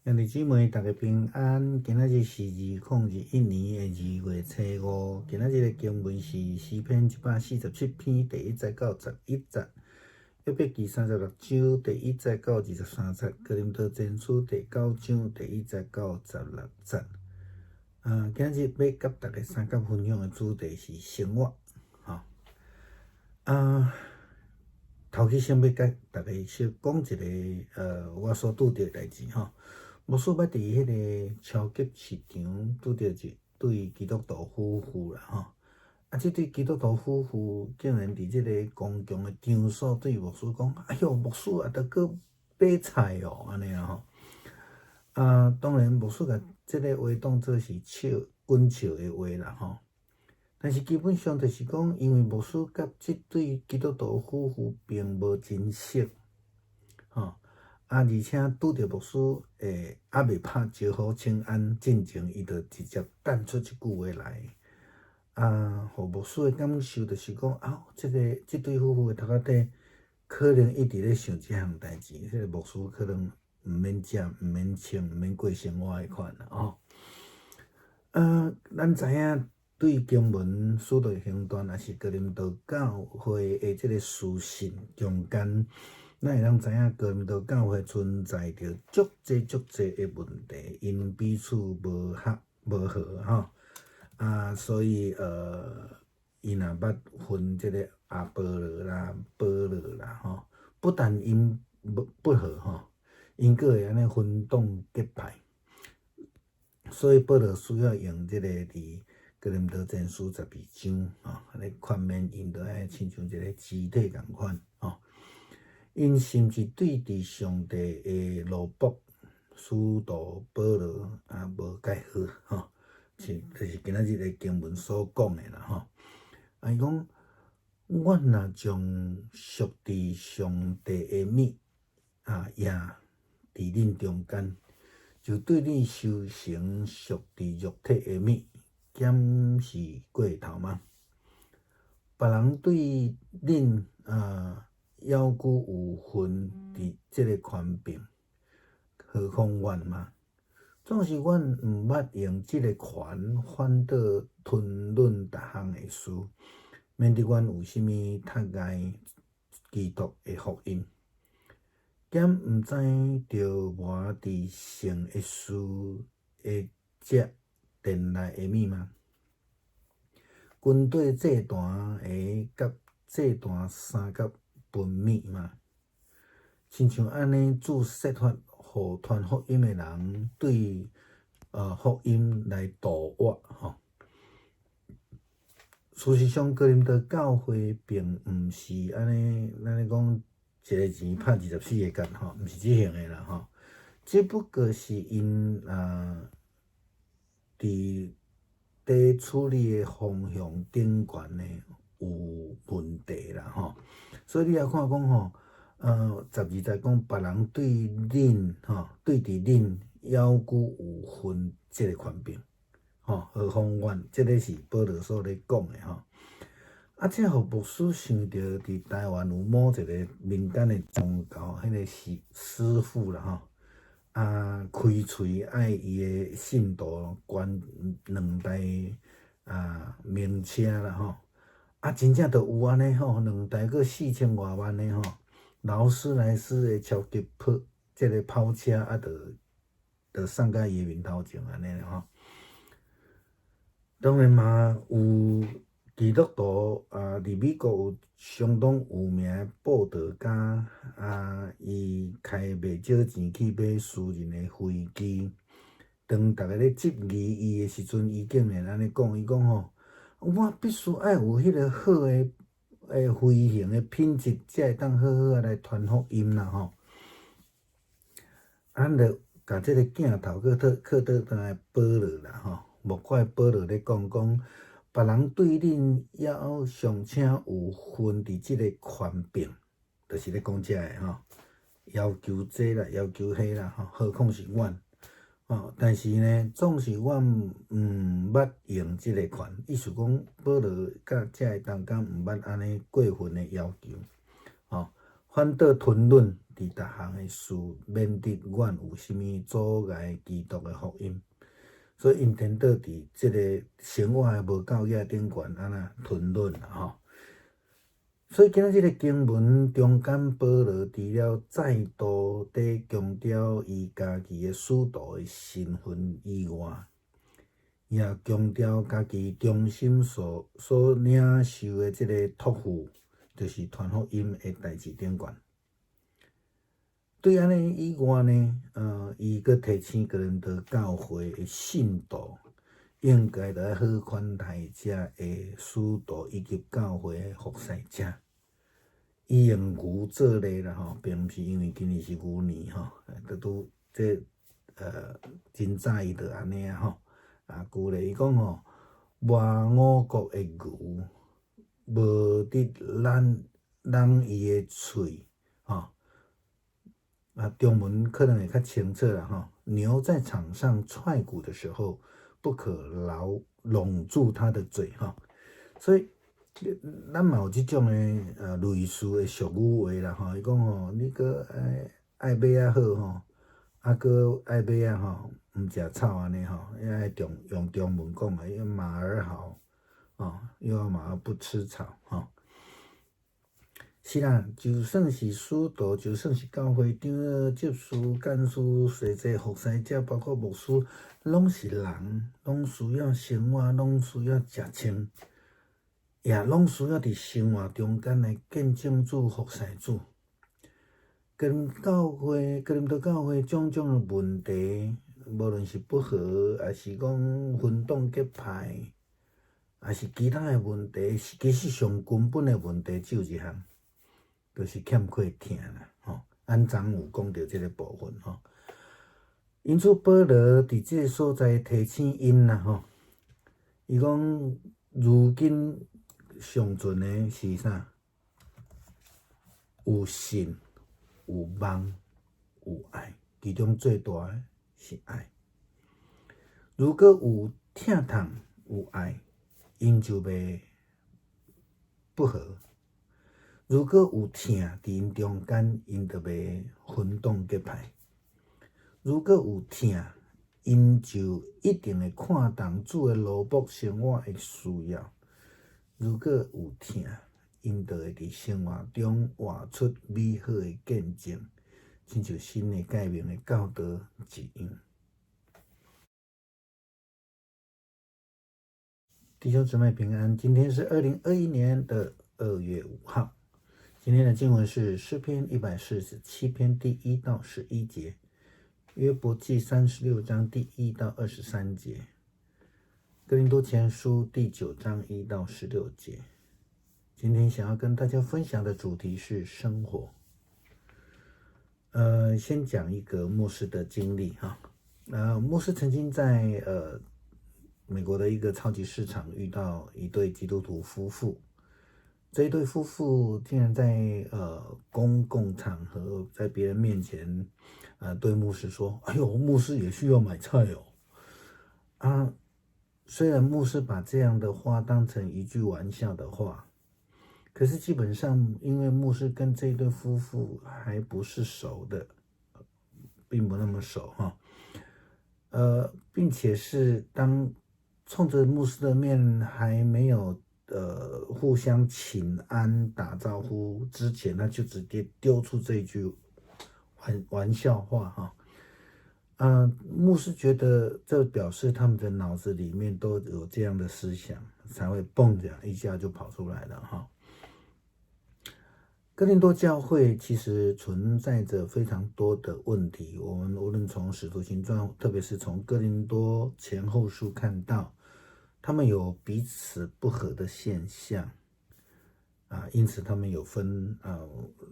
兄弟姊妹，逐家平安。今仔日是2021年的2月初5。今仔日的經文是詩篇147篇第1節到11節，約伯記36章第1節到23節，哥林多前書第九章第一節到十六節。啊，今日欲佮大家相佮分享的主題是生活，吼。啊，頭起先欲佮大家小講一个我所拄著的代誌吼。牧師捌佇彼个超級市場拄著一對基督徒夫婦啦吼，啊，這對基督徒夫婦竟然佇這个公共的場所對牧師講：“哎喲，牧師啊，著閣買菜哦，按呢啦吼。”啊，當然牧師共這个話當做是笑滾笑的話啦吼。但是基本上就是講，因為牧師佮這對基督徒夫婦並無真熟，吼。啊！而且拄著牧師猶未拍招呼請安進前，伊就直接彈出一句話來，啊，予牧師的感受就是講，啊，這對夫婦的頭殼頂可能一直咧想這項代誌，這个牧師可能毋免食、毋免穿、毋免過生活彼款啦吼。咱知影對經文《使徒行傳》抑是哥林多教會的這个書信中間，咱會當知影哥林多教會存在著足濟足濟的問題，𪜶彼此無合無和吼，啊，所以𪜶也捌分這个亞波羅啦、保羅啦吼，不但𪜶無不和吼，𪜶閣會按呢分黨結派，所以保羅需要用這个佇哥林多前書12章吼，來勸勉𪜶，著愛親像一个肢體仝款吼。𪜶甚至對佇上帝的奴僕使徒保羅也無蓋好吼，是就是今仔日的經文所講的啦吼。啊，伊講，阮若將屬佇上帝的物啊，掖佇恁中間，就對恁修成屬佇肉體的物，敢是過頭嗎？別人對恁啊，猶閣有份佇這个權柄，何況阮嗎？總是阮毋捌用這个權，反倒吞忍逐項的事，免得阮有啥物窒礙基督的福音。敢毋知著磨佇成的事會食殿內的物嗎？軍隊祭壇會佮祭壇相佮分物嗎？親像按呢，主設法予傳福音的人對福音來妒我吼。事實上，哥林多教會並毋是按呢，咱咧講一个錢拍24個結吼，毋是這型的啦吼。只不過是𪜶啊，佇佇處理的方向頂懸呢有問題啦吼。所以你也看講吼，12節講別人對恁吼，對佇恁猶閣有份這个權柄，吼，何況阮，這个是保羅所咧講的吼。啊，這予牧師想著佇台灣有某一个民間的宗教，彼个是師傅啦吼，啊，開喙愛伊的信徒捐兩台啊名車啦吼。啊，真正就有按呢吼，兩台閣四千外萬的吼，勞斯萊斯的超級跑這个跑車啊，就就送甲伊的面頭前按呢吼。當然嘛，有基督徒啊，佇美國有相當有名的布道家啊，伊開袂少錢去買私人的飛機。當逐家咧質疑伊的時陣，伊竟然按呢講，伊講吼，我必須愛有彼个好的飛行的品質，才會當好好仔來傳福音啦吼。咱就共這个鏡頭閣倒靠倒轉來保羅啦吼，莫怪保羅咧講講，別人對恁猶尚且有份佇這个權柄，就是咧講這个吼，要求這啦，要求彼啦吼，何況是阮吼？但是呢，總是阮毋捌用這个權，意思講保羅佮遮个當間毋捌按呢過分的要求，吼，反倒吞忍佇逐項的事，免得阮有啥物阻礙基督的福音。所以𪜶顛倒佇這个生活的無夠額頂懸按怎吞忍啦吼。所以今仔這个經文中間，保羅除了再度佇強調伊家己的使徒的身份以外，也強調家己忠心所領受的這个託付，就是傳福音的代誌頂懸。對按呢以外呢，伊閣提醒哥林多教會的信徒，應該著愛好款待遮的使徒以及教會的服侍者。伊用牛做例啦吼，並毋是因為今年是牛年吼，都拄這真早伊就按呢啊吼。啊，舉例伊講吼，賣五穀的牛，無得攏攏伊的喙吼。啊，中文可能會較清楚啦吼。牛在場上踹穀的時候，不可牢攏住它的嘴吼。所以，咱嘛有這種的類似的俗語話啦吼。伊講吼，你閣愛愛馬仔好吼，啊閣愛馬仔吼，毋食草按呢吼，愛中用中文講的，馬兒好，哦，又要馬兒不吃草吼。是啦，就算是使徒，就算是教會長老、執事、幹事、洗濟服侍者，包括牧師，攏是人，攏需要生活，攏需要食穿，也攏需要佇生活中間來見證主、服侍主。跟教會、哥林多教會種種的問題，無論是不和，抑是講分黨結派，抑是其他的問題，其實上根本的問題只有一項，就是欠缺疼啦，吼。咱昨有講著這个部分吼。因此，保羅佇這个所在提醒𪜶啦，吼。伊講，如今尚存的是啥？有信、有望、有愛，其中最大的是愛。如果有疼痛、有愛，𪜶就袂不和；如果有疼佇𪜶中間，𪜶就袂分黨結派；如果有疼，𪜶就一定會看重主的奴僕生活的需要；如果有疼，𪜶就會佇生活中活出美好的見證，親像新的誡命的教導一樣。弟兄姊妹平安，今天是2021年的2月5號。今天的經文是詩篇147篇第1到11節，約伯記36章第1到23節，哥林多前書第9章1到16節。今天想要跟大家分享的主題是生活。先講一個牧師的經歷哈。牧師曾經在美國的一個超級市場遇到一對基督徒夫婦，這一對夫婦竟然在公共場合，在別人面前，對牧師說：“哎呦，牧師也需要買菜哦。”啊，雖然牧師把這樣的話當成一句玩笑的話，可是基本上，因為牧師跟這對夫婦還不是熟的，並不那麼熟哈，並且是當衝着牧師的面還沒有互相請安打招呼之前，他就直接丟出這句玩笑話哈。牧師覺得這表示他們的腦子裡面都有這樣的思想，才會蹦這樣一下就跑出來了哈。哥林多教會其實存在着非常多的問題，我們無論從使徒行傳，特別是從哥林多前後書看到，他們有彼此不和的現象，啊，因此他們有分啊，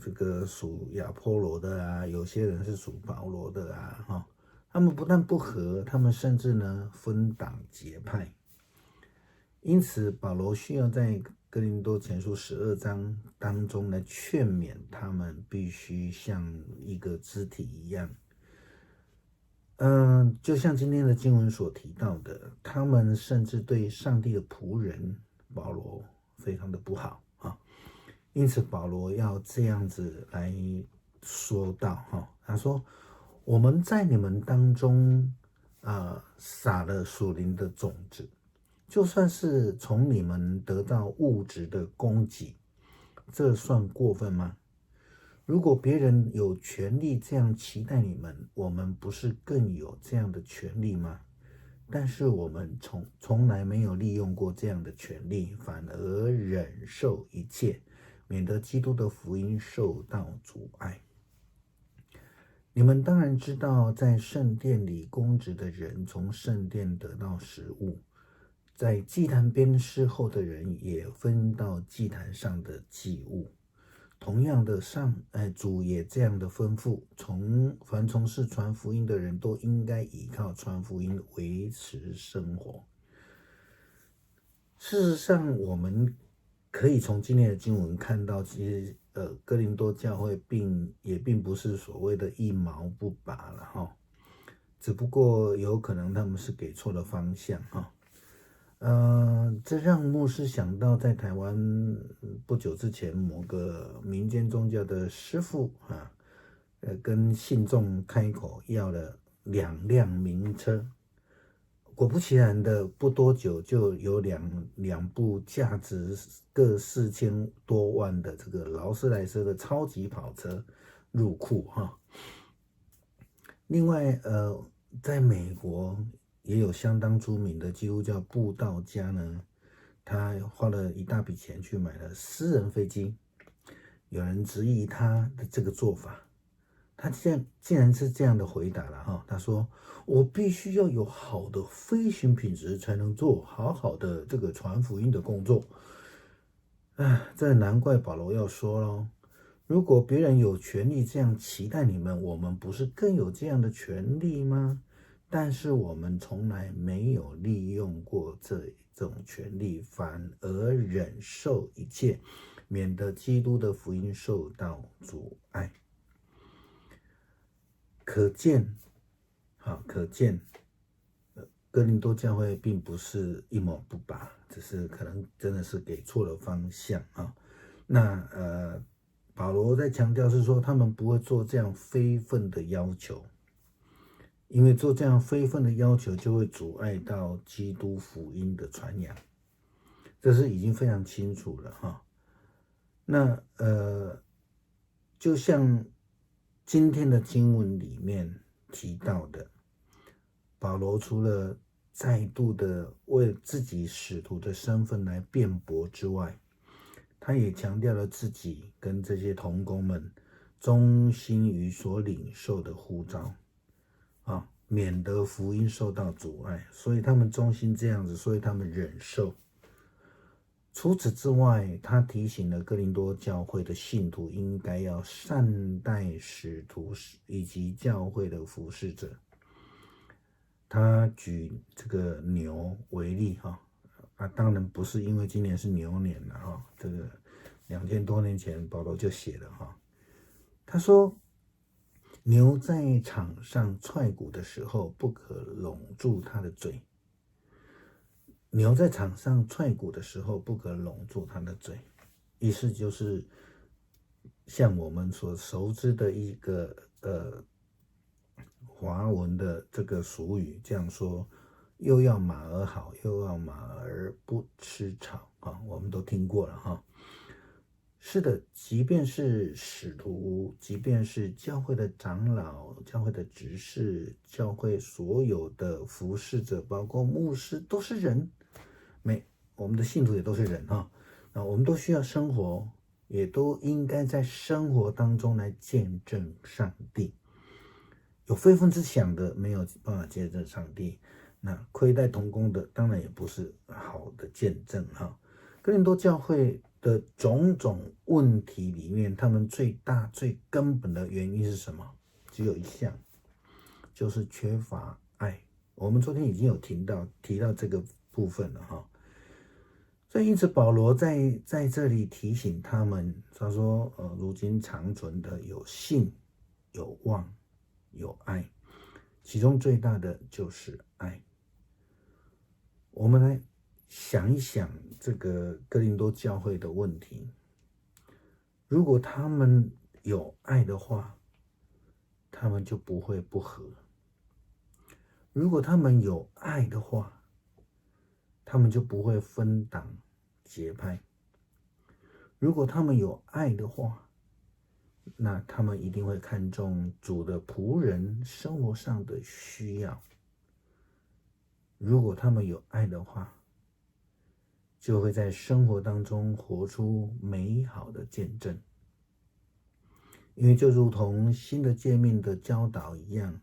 這個屬亞波羅的啊，有些人是屬保羅的啊，哈，他們不但不和，他們甚至呢分黨結派，因此保羅需要在哥林多前書12章當中來勸勉他們，必須像一個肢體一樣。就像今天的經文所提到的，他們甚至對上帝的僕人保羅非常的不好啊。因此，保羅要這樣子來說到哈，他說：“我們在你們當中啊，撒了屬靈的種子，就算是從你們得到物質的供給，這算過分嗎？如果別人有權利這樣期待你們，我們不是更有這樣的權利嗎？但是我們從來沒有利用過這樣的權利，反而忍受一切，免得基督的福音受到阻礙。你們當然知道，在聖殿裡供職的人從聖殿得到食物，在祭壇邊侍候的人也分到祭壇上的祭物。同樣的上，主也這樣的吩咐，凡從事傳福音的人都應該依靠傳福音維持生活。事實上，我們可以從今天的經文看到，其實，哥林多教會也並不是所謂的一毛不拔了哈，只不過有可能他們是給錯了方向哈。這讓牧師想到，在台灣不久之前，某個民間宗教的師傅啊，跟信眾開口要了兩輛名車。果不其然的，不多久就有兩部價值各4000多萬的這個勞斯萊斯的超級跑車入庫哈。另外，在美國也有相當著名的基督教布道家呢，他花了一大筆錢去買了私人飛機。有人質疑他的這個做法。他竟然是這樣的回答了哈，他說：“我必須要有好的飛行品質，才能做好好的這個傳福音的工作。”啊，這難怪保羅要說咯，如果別人有權利這樣期待你們，我們不是更有這樣的權利嗎？但是我們從來沒有利用過這種權利，反而忍受一切，免得基督的福音受到阻礙。可見，好，可見，哥林多教會並不是一毛不拔，只是可能真的是給錯了方向啊。那保羅在強調是說，他們不會做這樣非分的要求，因為做這樣非分的要求，就會阻礙到基督福音的傳揚，這是已經非常清楚了哈。那就像今天的經文裡面提到的，保羅除了再度的為自己使徒的身份來辯駁之外，他也強調了自己跟這些同工們忠心於所領受的呼召，啊，免得福音受到阻礙，所以他們忠心這樣子，所以他們忍受。除此之外，他提醒了哥林多教會的信徒，應該要善待使徒以及教會的服侍者。他舉這個牛為例，哈，啊，當然不是因為今年是牛年了，哈，這個2000多年前保羅就寫了，哈，他說，牛在場上踹穀的時候，不可攏住它的嘴。牛在場上踹穀的時候，不可攏住它的嘴，意思就是像我們所熟知的一個華文的這個俗語這樣說，又要馬兒好，又要馬兒不吃草啊，我們都聽過了哈。是的，即便是使徒，即便是教會的長老、教會的執事、教會所有的服侍者，包括牧師，都是人。我們的信徒也都是人哈，那我們都需要生活，也都應該在生活當中來見證上帝。有非分之想的，沒有辦法見證上帝；那虧待同工的，當然也不是好的見證哈。哥林多教會的種種問題裡面，他們最大最根本的原因是什麼？只有一項，就是缺乏愛。我們昨天已經有提到這個部分了哈。所以，因此保羅在這裡提醒他們，他說：“如今長存的有信、有望、有愛，其中最大的就是愛。”我們來想一想這個哥林多教會的問題。如果他們有愛的話，他們就不會不和；如果他們有愛的話，他們就不會分黨結派；如果他們有愛的話，那他們一定會看重主的僕人生活上的需要。如果他們有愛的話，就會在生活當中活出美好的見證。因為就如同新的誡命的教導一樣，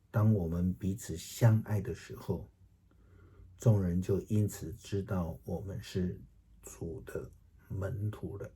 當我們彼此相愛的時候，眾人就因此知道我們是主的門徒了。